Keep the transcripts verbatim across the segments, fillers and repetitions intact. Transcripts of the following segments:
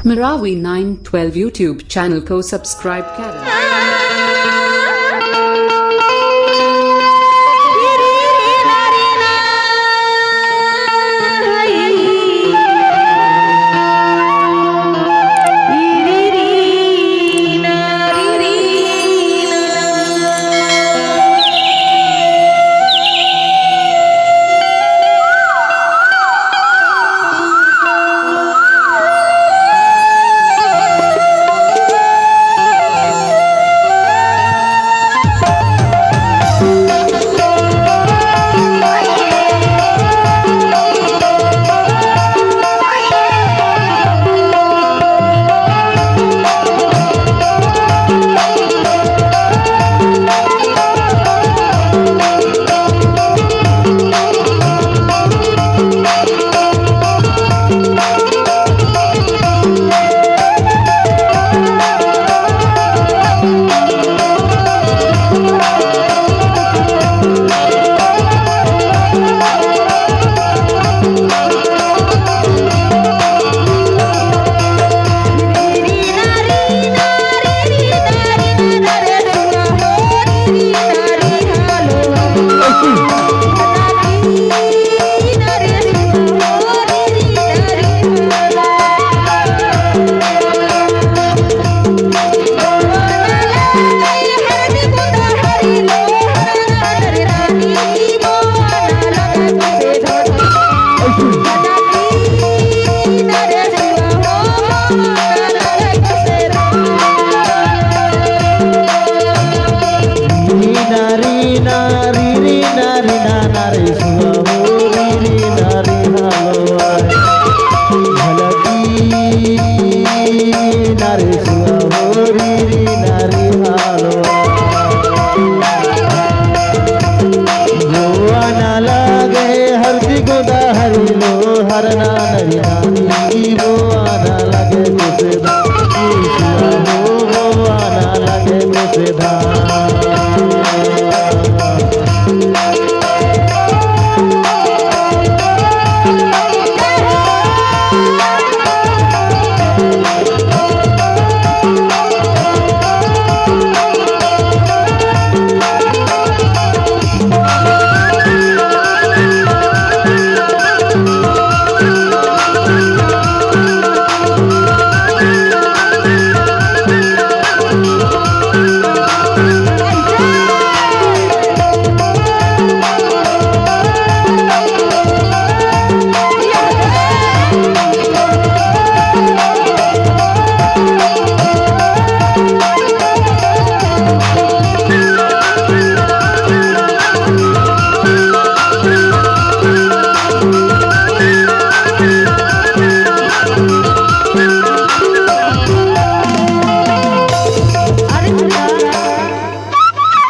Marawi nine twelve YouTube channel ko subscribe karo।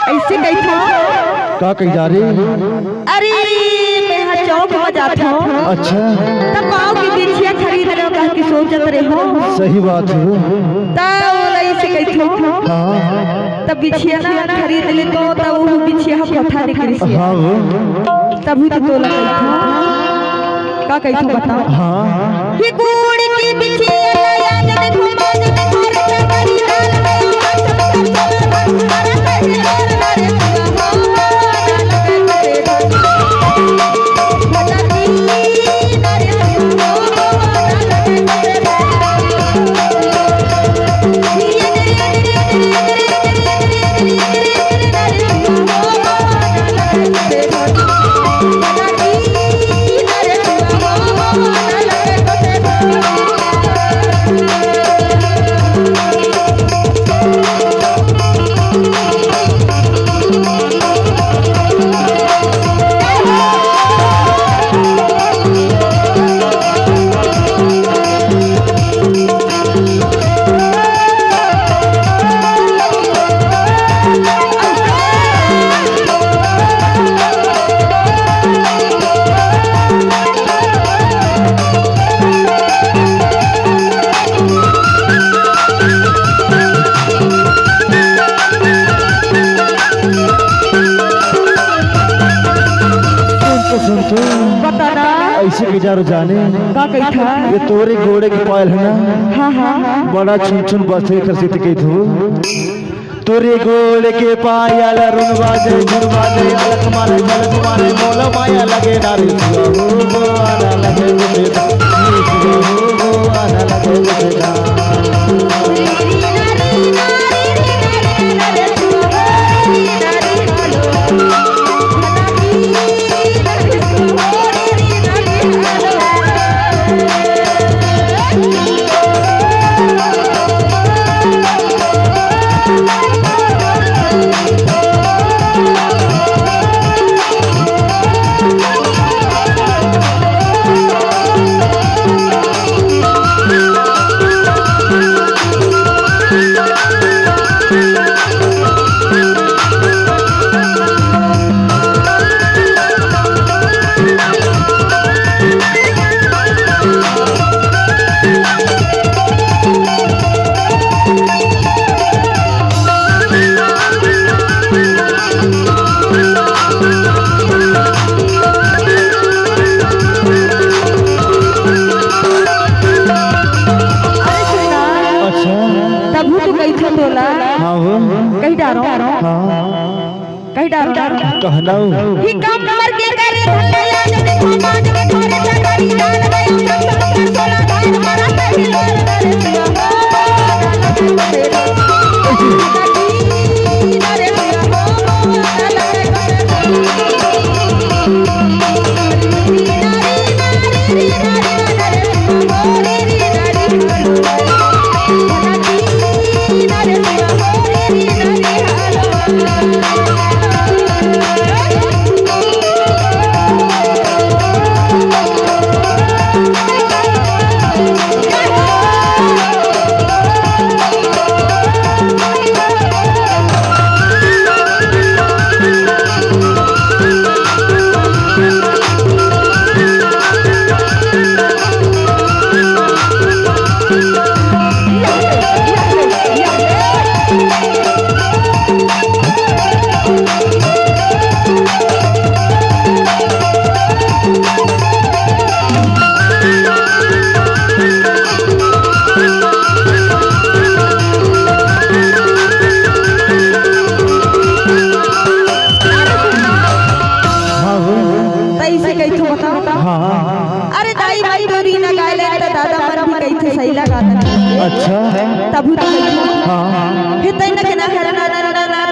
अइसे कहिथों। का कही जा रही? अरे, मैं ह चौक म जाथों। अच्छा। त पाँव के बिछिया खरीद लो कहिके सोचत रहेंव। सही बात हे। त ओला अइसे कहिथों। हाँ। त बिछिया ना खरीद लेतेंव, त वो बिछिया ह कोठा निकलिस। हाँ वो। तभी तो तोला कहिथों। का कहिथों बता। हाँ। यार जाने, का कहिथा? ये तोरे गोड़े के पायल हे ना, हाँ, हाँ। बड़ा छुन छुन बजथे, एखर सेती कहिथों। तोरे गोड़े के पायल रुन बाजे, झुन बाजे, अलख मारे, झलक मारे, मोला माया लगे ना रे। अरे सुन ना, अच्छा। तभू तो कहिथों तोला। हाँ हो। कहि डारों। हाँ। कहि डारों। कहना हो। ही कमर के करे धक्का, जब देखो बाज के थोड़े चकरी डाल गई, सब सब कर सोला धार मारा कहीं। हाँ हो। तइसे कहिथों, बता, बता। हाँ, हाँ। अरे दाई, भाई तोरी ना गाय ले त दादा मन भी कहिथे सही लगा। अच्छा। तभू तो कहिथों। हाँ। हे तै न के ना हर ना ना ना ना ना।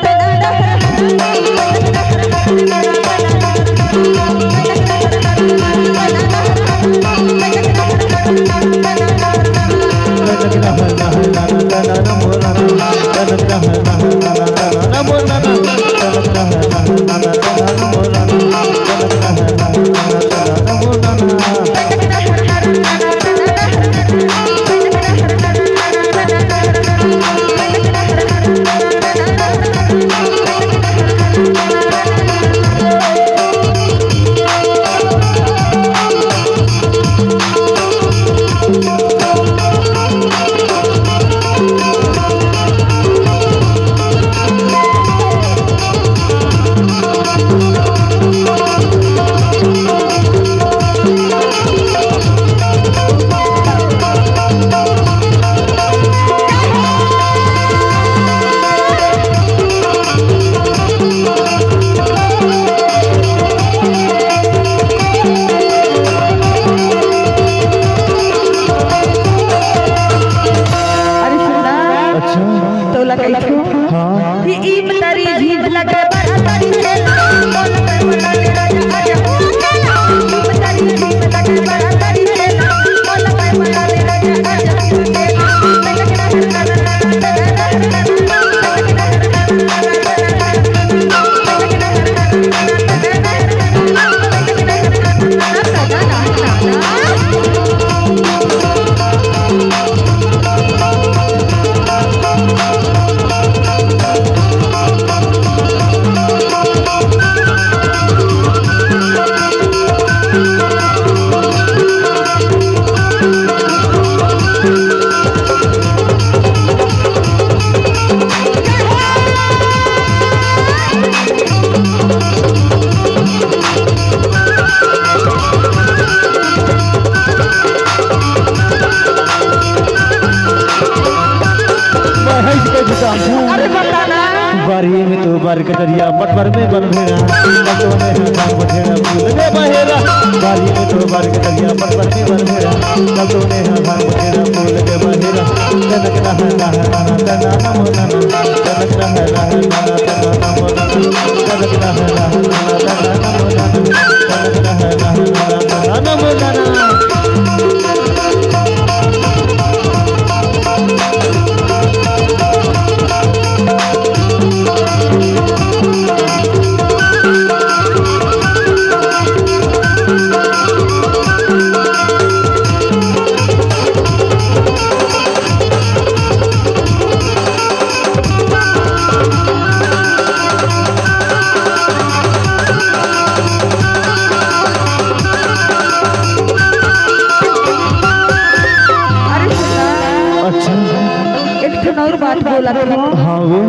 बारी कटरिया पटवर में बन भेड़ा, कल तो ने हा धान बठेड़ा फूल के बहेरा। बारी में तो बारी कटरिया पटवर में बन भेड़ा, कल तो ने हा धान बठेड़ा फूल के बहेरा। जनक रह रह नना तना नमो नना, जनक रह रह नना तना नमो नना, जनक रह रह नना तना नमो नना, जनक रह रह नना तना नमो नना। अरे सुना, अच्छा। एक ठन और बात बोला था। हाँ वो।